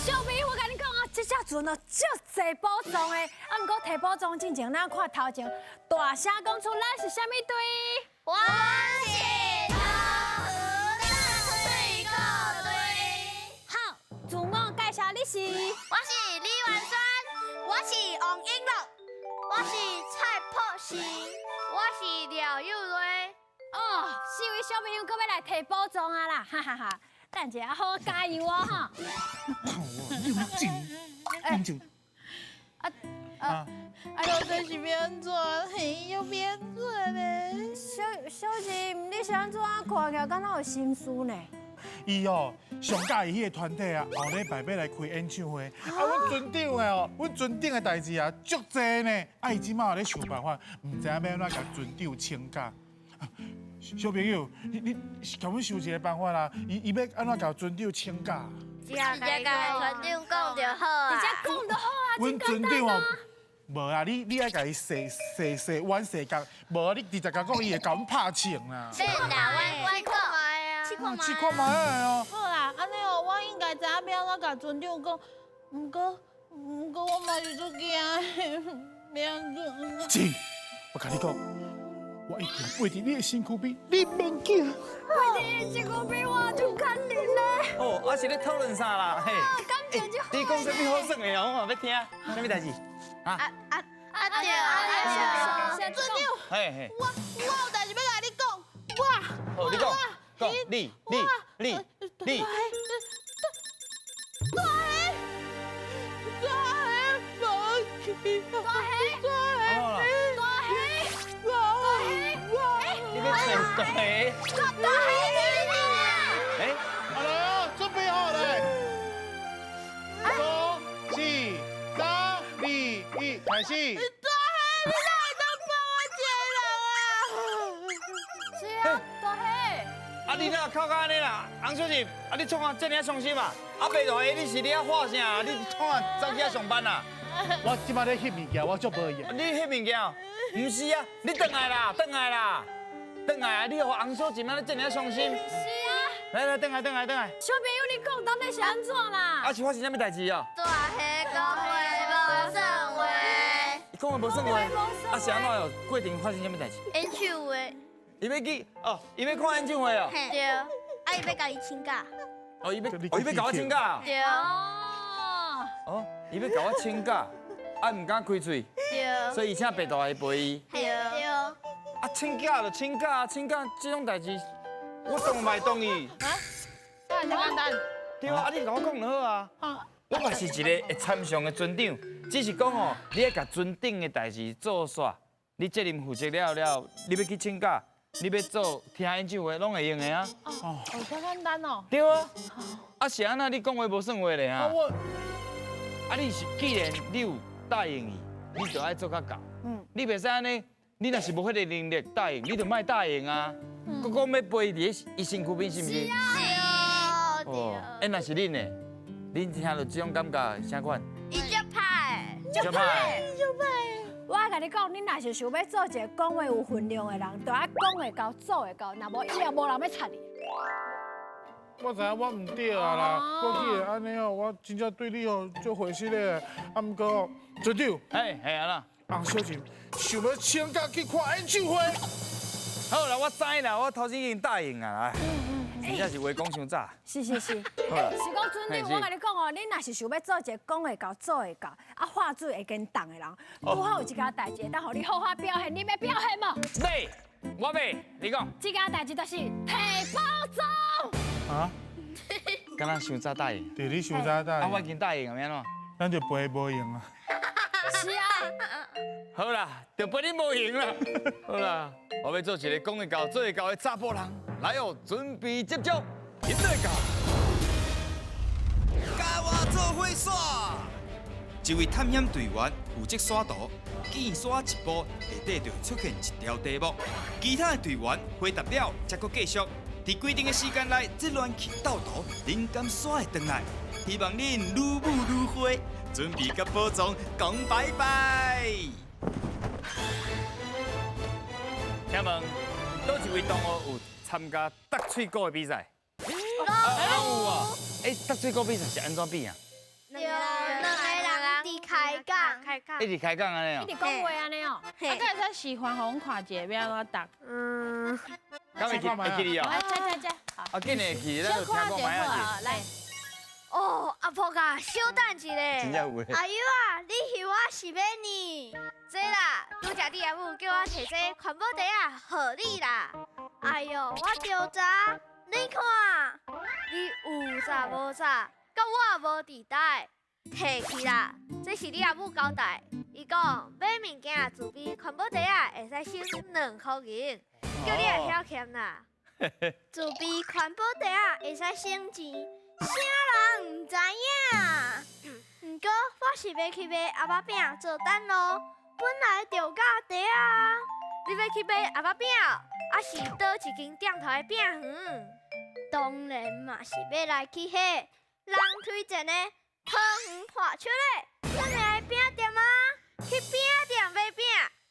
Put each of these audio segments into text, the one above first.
小明，我共你講啊，這隻船哦，足濟寶藏的。啊，毋過提寶藏進前，咱看頭前大聲講出咱是啥物隊？我是桃園搭水鼓隊。好，自我介紹你是？我是李婉萱，我是王英樂，我是蔡柏成，我是廖幼睿。哦，四位小朋友閣欲來提寶藏啊啦，哈哈哈！等一下，好好加油哦哈！冷靜，冷靜。啊啊！到底是欲按怎？嘿，欲按怎咧？小小靜，你是按怎看起來敢若有心事呢？伊哦，上佮意彼个團體啊，後禮拜欲來開演唱會。啊，阮船長的哦，阮船長的代誌啊，足濟呢。啊，伊這馬咧想辦法，毋知影欲按怎共船長請假。小朋友，你共阮想一个辦法啦。伊欲按怎共船長請假？直接共船長講就好啊。直接講就好啊，阮船長哦，無啊，你愛共伊踅踅踅彎踅角，無啊，你直接共講，伊會共阮拍槍啦。免啦，阮阮講。試看覓。試看覓哦。好啦，按呢哦，我應該知影欲按怎共船長講。毋過我嘛是足驚的，欲按怎？靜，我共你講，我一定陪佇你的身軀邊，你免驚。陪佇你的身軀邊，我就較忍咧。哦，我是咧討論啥啦？嘿，感情就好。你講啥物好耍的哦？我嘛欲聽，啥物代誌？啊啊啊對啊，船長，嘿嘿，我有代誌欲共你講，我。好，你講，講，你你你你。大蝦，大蝦，無去，大蝦，大蝦，大蝦，大蝦，你欲揣大蝦？大蝦哎，好來哦，準備好來，五、四、三、二、一，開始。大蝦，你哪會當放我一个人啊？是啊，大蝦。啊，你哪哭甲按呢啦？洪小姐，啊，你創啥這爾傷心啊？啊，白大蝦，你是咧畫啥？你創啥走去遐上班啊？我這馬咧翕物件，我足無閒。你翕物件？毋是啊，你轉來啦，轉來啦，轉來啊！你予洪小姐按呢這爾傷心。是啊。來來，轉來，轉來，轉來。小朋友，你講到底是按怎啦？啊，是發生啥物代誌啊？大蝦講話無算話。伊講話無算話。啊，是按怎喲？過程發生啥物代誌？演唱會。伊欲去哦，伊欲看演唱會哦。對。啊，伊欲共伊請假。哦，伊欲共我請假。對。哦。哦，伊欲共我請假，啊，毋敢開喙。對。所以伊請白大蝦陪伊。對。啊，請假就請假，請假這種代誌，我當然嘛會同意。啊？這簡單。對啊，啊你共我講就好啊。我嘛是一个會參詳的船長，只是講哦，你愛共船長的代誌做煞，你責任負責了了，你欲去請假，你欲做聽演唱會，攏會用的啊。哦，這簡單哦。對啊。啊是按怎？你講話無算話咧啊？我，啊你是既然你有答應伊，你就愛做較到。你袂使按呢，你若是無彼个能力答應，你就莫答應啊。閣講欲陪佇伊身軀邊，是毋是？是啊。哦，欸，若是恁呢？恁聽著這種感覺啥款？伊足歹，足歹，足歹。我共你講，你若是想欲做一个講話有分量的人，就愛講會到，做會到，若無以後無人欲插你。我知影我毋對啊啦，我既然按呢哦，我真正對你哦足回心的。啊，毋過船長，嘿，係啊啦，洪小姐想欲請假去看演唱會。好啦，我知啦，我頭先已經答應啊。真正是話講傷早。是是是，是講船長，我共你講哦，你若是想欲做一个講會到、做會到，啊話嘴會堅重的人，拄好有一件代誌會當予你好好表現，你欲表現無？欲，我欲，你講。這件代誌就是提寶藏。啊？敢若傷早答應？對，你傷早答應。啊，我已經答應啊，欲按怎？咱就陪無閒啊。是啊。好啦，就陪你無閒啦。好啦，我欲做一个講會到、做會到的查埔人。來哦，準備接觸，音樂到。共我做伙耍。一位探險隊員負責耍圖，見耍一步，下底就會出現一條題目。其他的隊員回答了，才閣繼續。佇規定的時間內，這亂去鬥圖，恁敢耍會轉來？希望恁愈舞愈花，準備佮寶藏講拜拜。請問，佗一位同學有參加搭喙鼓的比賽？有啊。欸，搭喙鼓比賽是按怎比啊？對，兩个人佇開講，一直開講按呢一直講話按呢哦。啊，敢會使示範予阮看一下，欲按怎讀？嗯，敢會記會記得哦？來，這這這，啊，緊會記，咱就聽講覓仔好，來。哦，阿婆啊，小等一下。真正有咧。阿友啊，你翕我是欲呢？這啦，拄才你阿母叫我提這環保袋仔，予你啦。哎喲，我著知，你看，你有詐無詐，佮我無佇台，提去啦。這是你阿母交代，伊講買物件自備環保袋仔會使省兩箍銀，叫你會曉儉啦。自備環保袋仔會使省錢。啥人毋知影？毋過我是欲去買餡仔餅做等咯，本來就佮袋仔。你欲去買餡仔餅，抑是佗一間店頭的餅園？當然嘛是欲來去彼人推薦的桃園破手咧，出名的餅店啊！去餅店買餅，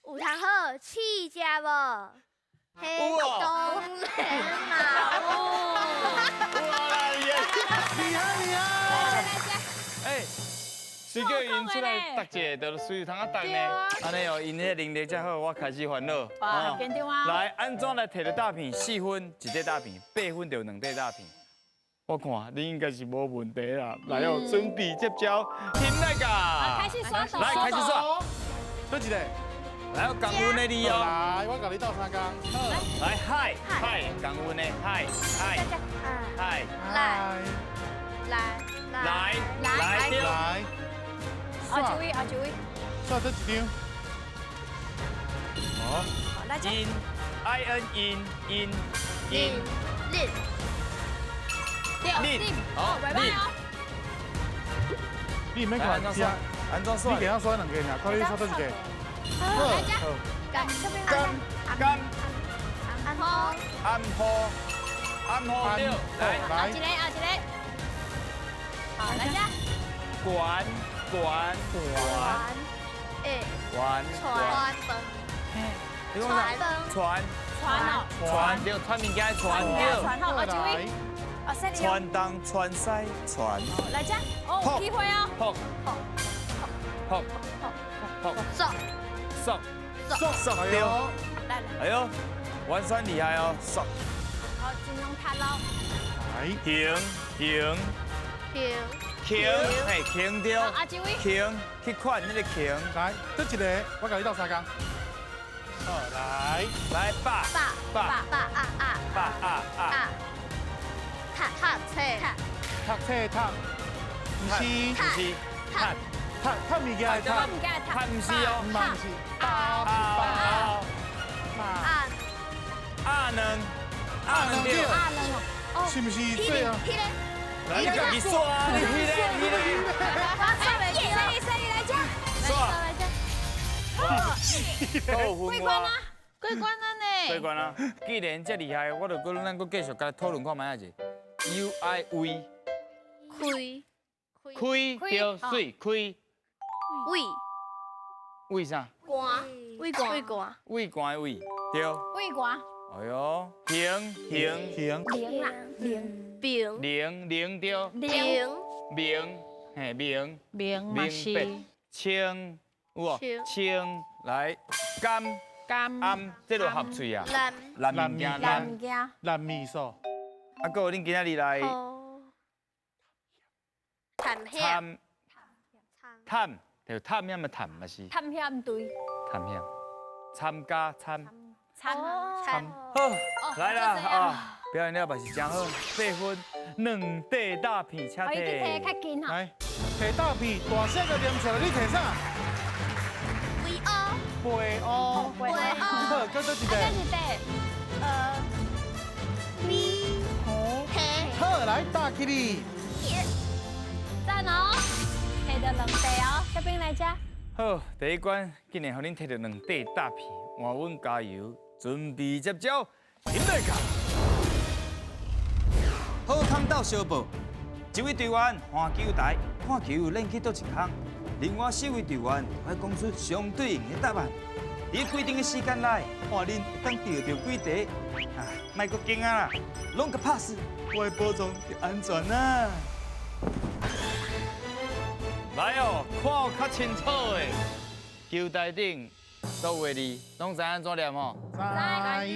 有通好試食無？彼當然嘛有。厲害厲害！哎，隨叫𪜶出來讀一个，就隨通啊讀呢。按呢哦，𪜶彼个能力遮好，我開始煩惱。哇，緊張啊！來，按怎來提著詐騙？四分一塊詐騙，八分就兩塊詐騙。我看你應該是無問題啦。來哦，準備接招，停來噶！開始刷手，來開始刷。佗一个？來，我共阮的字哦。來，我共你鬥相共。來，海海，共阮的海海海。來來來來來。後一位，後一位。刷這一張。哦。來這。 In I N in in in 恁。恁。好，恁。你免看，按怎刷？你給他刷兩个爾，看你刷佗一个。好，來這。甘甘甘。安好。安好。安好對。來。後一个，後一个。好，來這。管管管。哎。管。傳飯。傳傳傳哦。傳對，傳物件的傳對。傳好，後一位。傳東傳西傳。來這，哦，有機會哦。撲撲撲撲。索索索索對。哎呦，完全厲害哦，索。好，盡量踢咯。來。停停停停，嘿，停對。阿一位。停，去款那个停。來，佗一个，我共你鬥相共。好，來。來，百百百啊啊百啊啊。讀讀冊讀冊讀，毋是，毋是，讀讀讀物件的讀，讀毋是哦，毋是，啊啊啊兩啊兩對，啊兩哦，是毋是這啊？來，你家己刷啊，你彼个彼个，來，這裡來這，刷來這，過關啊，過關啊呢？過關啊！既然這厲害，我就閣咱閣繼續共伊討論看覓仔者。U I V 開開對媠開胃胃啥？寒胃寒胃寒胃寒的胃對。胃寒。哎喲，行行行零啦零平零零對。平明嘿明明嘛是清有無？清來甘甘暗這就合喙啊。南南物件南物件南米素。啊，閣有恁今仔日來探险，探就探險的探嘛是。探險隊。探險，參加參。參參。好，來啦啊！表演了嘛是真好，八分兩塊大片，請提。提較緊來，提大片，大聲共念出來，你提啥？肥乌。肥烏。肥烏。好，閣佗一个。閣一个。咪。好，來打起哩。讚哦，提著兩塊哦，小兵來遮。好，第一關竟然予恁提著兩塊大片，換阮加油，準備接招，起來卡。好康鬥相報，一位隊員換球台，看球練去佗一空，另外四位隊員愛講出相對應的答案。佇規定的時間內，看恁會當著著幾題。啊，莫閣驚啊啦，攏共拍死，我的寶藏就安全啦。來哦，看較清楚的，球台頂所有的字，攏知按怎念吼？知。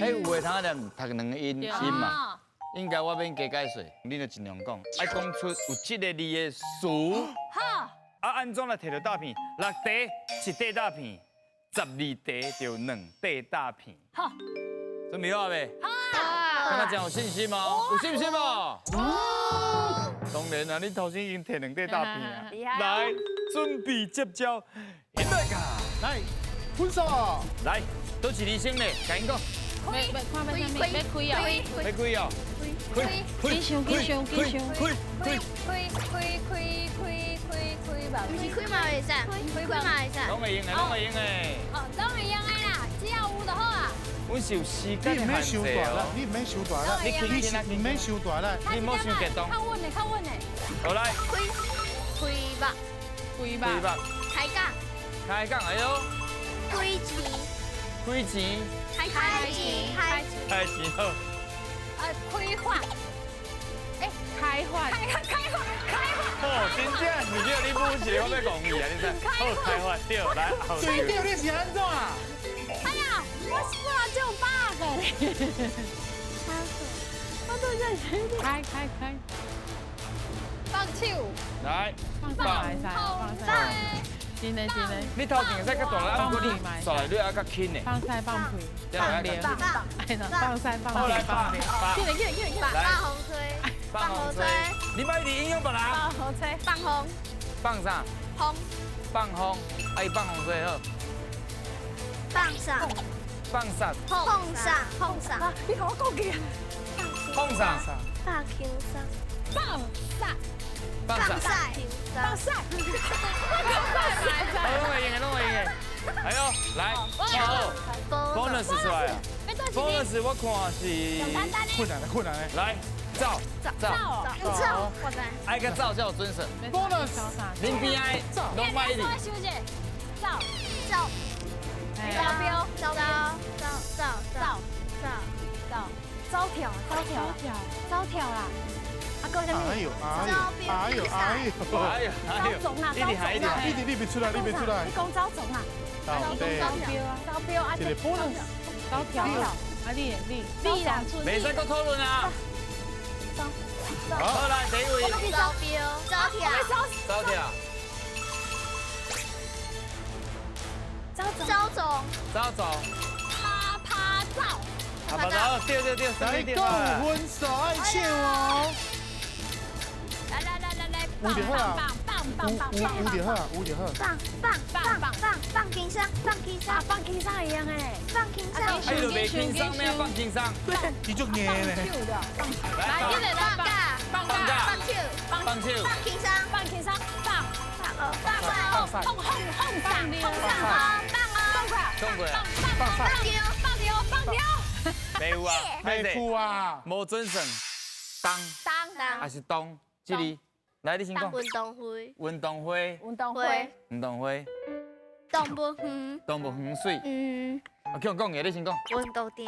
彼有的通念讀兩個音音嘛？應該我免加解說，恁就盡量講，愛講出有這个字的詞。好。啊，按怎來提著詐騙？六塊一塊詐騙，12塊就兩塊詐騙。好。準備好未？好。感覺真有信心嗎？有信心無？有。當然啦，你頭先已經提兩塊詐騙啊。來，準備接招，來個。來，分手。來，倒一字先咧，共𪜶講。欲看欲啥物？欲開哦。欲開哦。開。緊想緊想緊想。開開開開開開開開吧。毋是開嘛會使，開嘛會使。攏會用的，攏會用的。哦，攏會用的啦，只要有就好啊。阮是有時間你毋免傷大力，你毋免傷大力，你毋免傷大力，你莫傷激動。較穩的，較穩的。好來。開開目，開目。開目。開講。開講，哎喲。開錢。開錢。開錢。開錢。開錢好。開發。哎，開發。開開發，開發。哦，真正是叫你補一個，我欲戇去啊！你知？好，開發對，來。對對，你是按怎啊？哎呀，我是本來就有 bug 的。我都在開開開。放手。來。放放放。真的真的。你頭前會使較大力，不過你煞來你愛較輕的。放屎放屁。放尿。放屎放屁放尿。進來進來進來。放風吹。放風吹。你莫一直影響別人。放風吹。放風。放啥？風。放風，啊伊放風吹好。放啥？放啥？放啥？放啥？你予我講去啊！放啥？放輕鬆。放啥？放啥？放啥？攏會用的，攏會用的。哎呦，來，好，bonus 出來啊！bonus 我看是困難的，困難的。來，走走走，愛較走才有準繩。 bonus，恁邊的攏莫一直。走走。招標，走走走走走走，走跳，走跳，走跳啦！啊，閣啥物？哎呦哎呦哎呦哎呦哎呦！走總啦，走總啦！你你別出來，你別出來！你講走總啦，對，招標啊，這個 bonus，走跳，啊你你你啦，袂使閣討論啊！好來，第一位，招標，走跳，走跳。走總，走總，趴趴走，趴趴走，對對對，來夠分數愛搶哦！來來來來來，有就好啊，棒棒棒有有就好啊，有就好。棒棒棒棒放輕鬆，放輕鬆，放輕鬆一樣哎，放輕鬆，哎，就袂輕鬆，咩放輕鬆？伊足硬咧。來，一個來放假，放假，放手，放手，放輕鬆，放輕鬆，放放放放放放放放放过啊！放放掉，放掉，放掉。袂有啊，袂有啊，無準算。當當還是當？這裡，來你先講。運動會。運動會。運動會。運動會。動物園。動物園媠。嗯。啊，叫講嘢，你先講。運動場。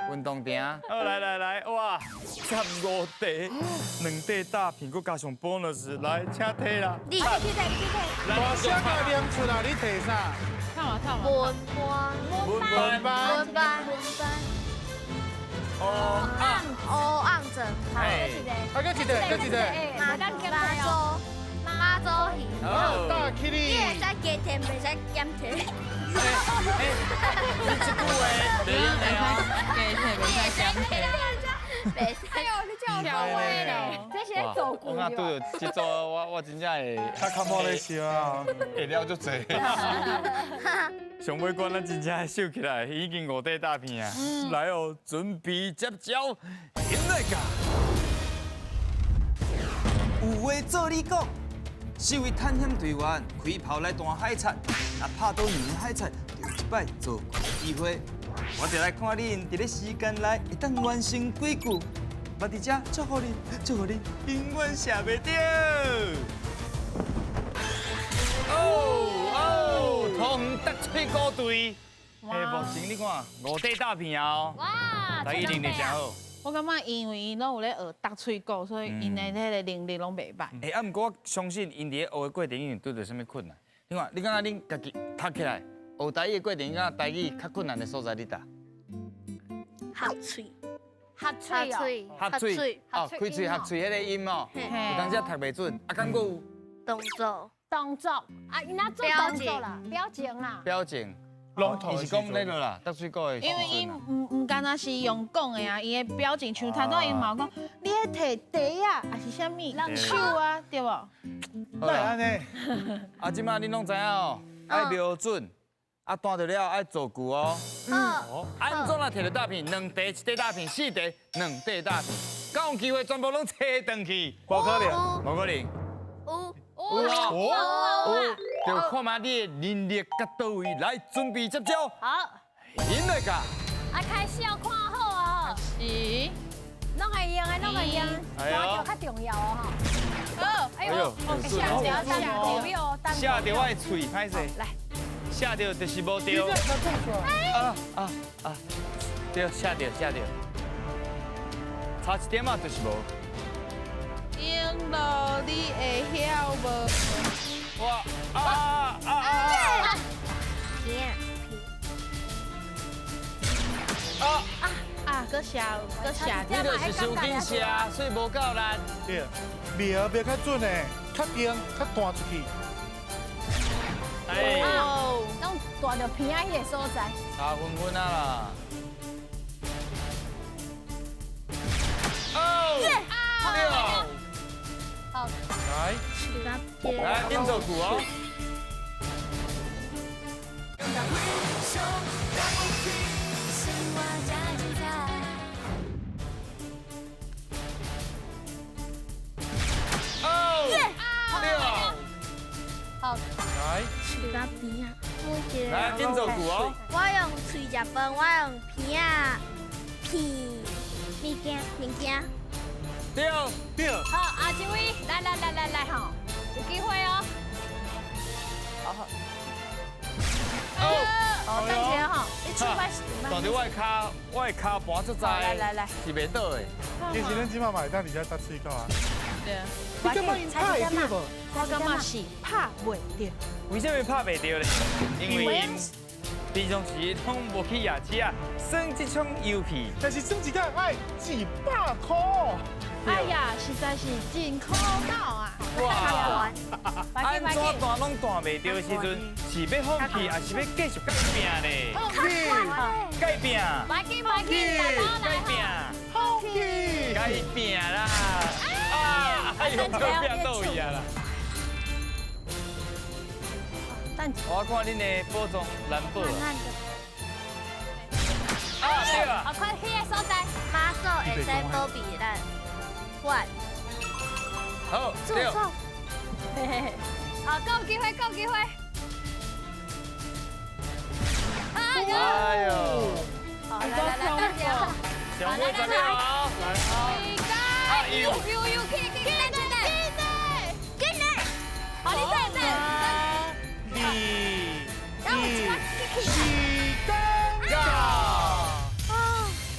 運動場。好，來來來，哇，15塊，2塊詐騙，閣加上 bonus，來，請提啦。你去提，去提。大聲共念出來，你提啥？唱嘛唱嘛。文班。文班。文班。文班。黑暗。黑暗镇。哎。啊，閣一個，閣一個。媽祖。媽祖戲。大起哩。你會使加添，袂使減添。你這句話，袂用的哦。加添袂使減添。袂使。哎呦，你這樣講話咧，這是咧做故我拄著這組，我真正會。較較無咧笑啊，會了足濟。上尾關咱真正收起來，已經5塊詐騙啊！來哦，準備接招，來噶！有話做你講，四位探險隊員開炮來彈海賊，若拍到兩个海賊，就有一擺做句的機會。我就來看恁佇咧時間內會當完成幾句。嘛佇遮祝福恁，祝福恁永遠射袂著。哦哦，桃園竹翠高隊，嘿，目前你看5塊詐騙哦。哇，台語能力真好。我感覺因為𪜶攏有咧學搭喙鼓，所以𪜶的彼个能力攏袂䆀。欸，啊，毋過我相信𪜶佇咧學的過程，一定拄著啥物困難。你看，你感覺恁家己讀起來學台語的過程，敢覺台語較困難的所在佇佗？合喙，合喙哦，合喙，哦，開喙合喙彼个音哦，有當時讀袂準，啊，敢閣有動作，動作，啊，𪜶若做動作啦，表情啦，表情。攏伊是講咧落啦，搭喙鼓的。因為伊毋敢若是用講的啊，伊的表情像頭拄伊嘛有講，你咧提茶仔，抑是啥物手啊，對無？哪會按呢？啊，這擺恁攏知影哦，愛瞄準，啊，彈著了愛做球哦。嗯。按怎若提著大片，兩塊一塊大片，四塊兩塊大片，敢有機會全部攏揣轉去？無可能，無可能。有。有哦，有，就看覓你的能力到佗位，來準備接招。好，引來噶。啊，開始要看好哦。是。攏會用的，攏會用，看著較重要哦吼。好，哎呦，嚇著等嚇著我的喙，歹勢。來，嚇著就是無著。啊啊啊！對，嚇著嚇著，差一點仔就是無。瓔珞，你會曉無？哇啊啊啊！啊啊啊！閣射，閣射，你就是傷緊射，所以無夠力。對，瞄瞄較準的，較硬，較彈出去。哎，攏彈著鼻仔彼个所在。差分分啊啦！哦，對。好，來，來，點做球哦。哦，對。好，來，來，點做球哦。我用喙食飯，我用鼻仔鼻物件物件。對對，好，阿這位，來來來來來吼，有機會哦。好好。哦，等一下吼，你手擺。彈著我的跤，我的跤盤足在。來來來，是袂倒的。其實恁這擺嘛會當佇遮搭喙鼓啊。對啊。你感覺𪜶拍會著無？我感覺是拍袂著。為啥物拍袂著咧？因為平常時攏無去夜市啊，耍這種遊戲。但是耍一工愛100箍。哎呀，實在是真苦惱啊！哇！按怎彈攏彈袂著的時陣，是欲放棄，抑是欲繼續改拼咧？放棄！改拼！來緊來緊，大家改拼！放棄！改拼啦！啊！哎呦，這拼倒位啊啦！我看恁的寶藏難保。啊對啊！啊，看彼个所在，媽祖會使保庇咱。好，對。好，夠機會，夠機會。哎呦！好，來來來，大家。上尾十秒啊！來啊！又又又去去，等等等，进来。好，你等等。二、一、时间到。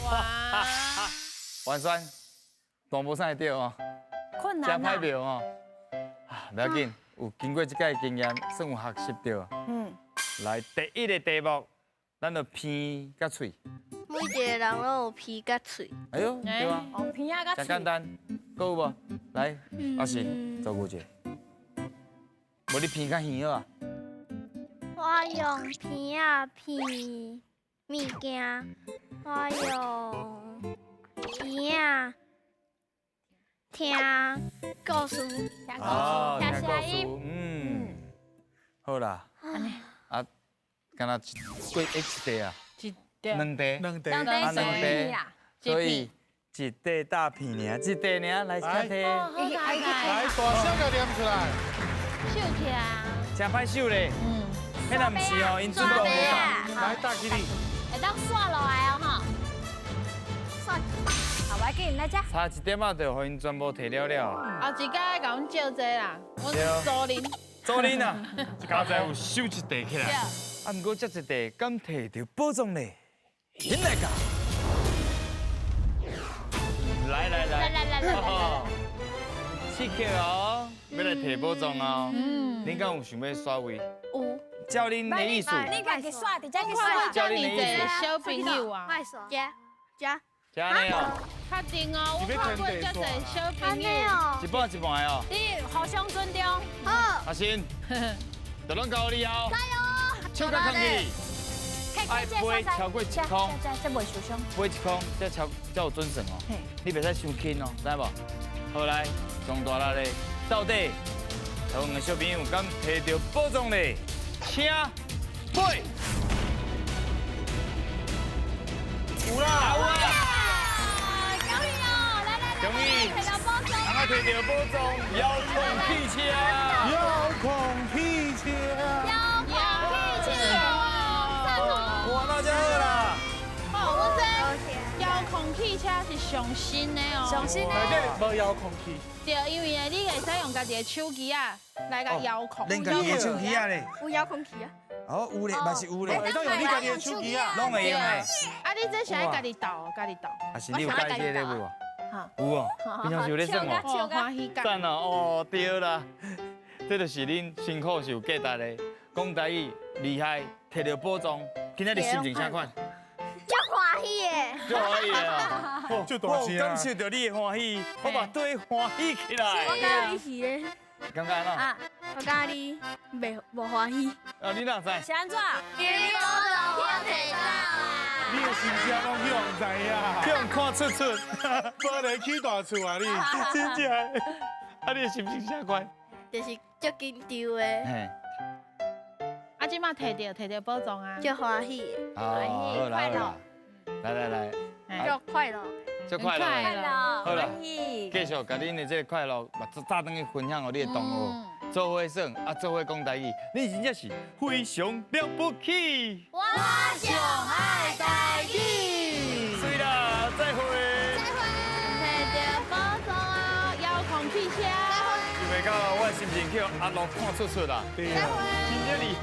哇！完全。大无啥会著哦，困难真歹瞄哦。啊，不要緊，有經過這擺經驗，算有學習著。嗯。來，第一个題目，咱就鼻佮喙。每一个人攏有鼻佮喙。哎呦，對啊。哦，鼻仔佮喙。真簡單，閣有無？來，阿是，照顧者。無你鼻較耳好啊。我用鼻仔鼻物件，我用鼻仔。聽故事，聽故事，聽聲音。嗯，好啦，啊，敢若一過一塊啊，一兩塊，兩塊，兩塊，所以一塊大片爾，一塊爾來請提。來，大聲共念出來。收起來。真歹收咧。嗯。彼若毋是哦，𪜶主動無來，打起你。會當刷落來哦，吼。刷。好，我緊來遮。差一點仔就予𪜶全部提了了。後一擺共阮借這啦，阮祖恁。祖恁啊，剛才有收一塊起來。啊，毋過這一塊敢提著寶藏咧？引來㗎。来来。刺客哦，欲来提宝藏哦。嗯。恁敢有想欲刷位？有。照恁的意思。你家己刷，直接去刷。照你的小朋友啊。欲刷。遮遮。遮呢哦。确定哦，我看过遮济小朋友。一半一半的哦。你互相尊重。好。阿信，就拢交你哦。加油！手甲空去。爱飞超过一空，这袂受伤。飞一空，才超才有准算哦。你袂使伤轻哦，知无？好来，上大力咧，到底桃园的小朋友敢提著宝藏咧？请飞。有啦，有啦！恭喜哦！来来来，恭喜！提到宝藏，刚刚提著宝藏，遥控汽车，遥控汽车，遥控汽车。哇，那就好啦。哦，我这遥控汽车是上新的哦，上新的。无遥控器。对，因为呢，你会使用家己的手机啊来共遥控。恁家己的手机啊咧？有遥控器啊？哦，有咧，嘛是有咧。会当用你家己的手机啊，拢会用的。啊，你这是爱家己斗，家己斗。啊是你有介这个无？有哦，平常时有咧耍哦。欢喜赞哦，哦对啦，这就是恁辛苦是有价值的，讲台语厉害，提著宝藏，今仔日心情啥款？足欢喜的，足欢喜的啊！足大声我感受到你的欢喜，我嘛对欢喜起来。我感觉你是咧，感觉按怎？啊，我感觉你袂无欢喜。啊，你哪知？是按怎？因为宝藏我提到啊！你的心声拢予人知影，予人看出出，无咧起大厝啊你，真正。啊，你的心情啥款？就是足紧张的。啊，这马提著提著宝藏啊，足欢喜，欢喜，快乐，来来来，足快乐，足快乐，快乐，好啦，继续共恁的这个快乐，嘛早转去分享予你的同学，做伙耍，啊，做伙讲台语，你真正是非常了不起。我上爱台语。水啦，再会。再会。提著宝藏啊，遥控汽车。想袂到我的心情叫阿乐看出出啦，对真正厉害。